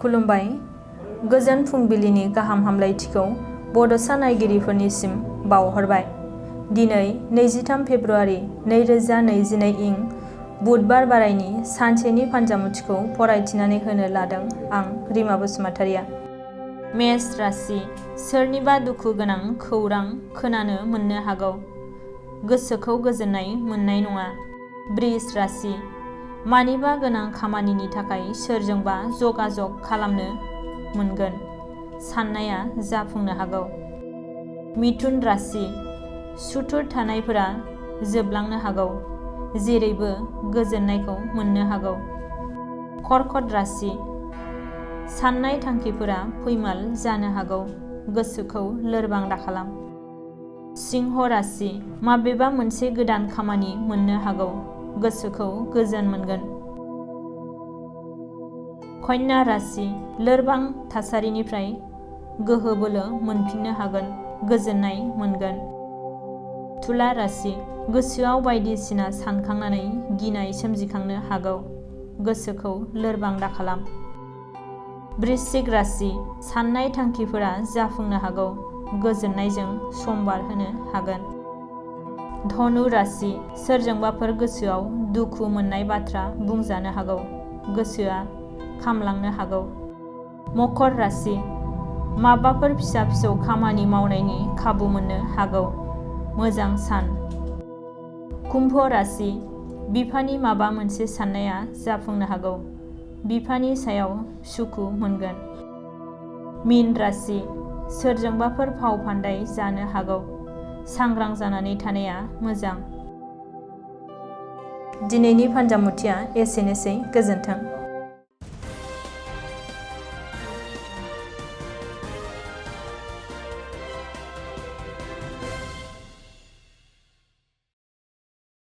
खुलुमबाय। गोजोन फुंबिलिनि गाहाम हामलायथिखौ बड'सा नायगिरिफोरनिसिम बावहरबाय। दिनै 23 फेब्रुआरि 2022 इं बुधबार बारायनि सानसेनि फान्जामुथिखौ फरायथिनानै होनो लादों आं रिमा बसुमतारिया। मेष राशि, सोरनिबा दुखु गोनां खौरां खोनानो मोननो हागौ। गोसोखौ गोजोननाय मोननाय नङा। बृष राशि, मानिबा गोनां खामानिनि थाखाय सोरजोंबा जगाजग खालामनो मोनगोन। साननाया जाफुंनो हागौ। मिथुन राशि, सुथुर थानायफोरा जोबलांनो हागौ। जेरैबो गोजोननायखौ मोननो हागौ। कर्कट राशि, साननाय थांखिफोरा फैमाल जानो हागौ। गोसोखौ लोरबां दाखालाम। सिंह राशि, माबेबा मोनसे गोदान खामानि मोननो हागौ। गोसोखौ गोजोन मोनगोन। कन्या राशि, लोरबां थासारिनिफ्राय गोहो बोलो मोनफिननो हागोन। गोजोननाय मोनगोन। तुला राशि, गोसोआव बायदिसिना सानखांनानै गिनाय सोमजिखांनो हागौ। गोसोखौ लोरबां दाखालाम। वृश्चिक राशि, साननाय थांखिफोरा जाफुंनो हागौ। गोजोननायजों सम बारहोनो हागोन। धनु राशि, सोरजोंबाफोर गोसोआव दुखु मोननाय बाथ्रा बुंजानो हागौ। गोसोआ खामलांनो हागौ। मकर राशि, माबाफोर फिसा फिसौ खामानि मावनायनि खाबु मोननो हागौ। मोजां सान। कुम्भ राशि, बिफानि माबा मोनसे साननाया जाफुंनो हागौ। बिफानि सायाव सुखु मोनगोन। मीन राशि, सोरजोंबाफोर फाव फान्दाय जानो हागौ। सांग्रां जानानै थानाया मोजां। दिनैनि फान्जामुथिया एसेनोसै। गोजोन्थों।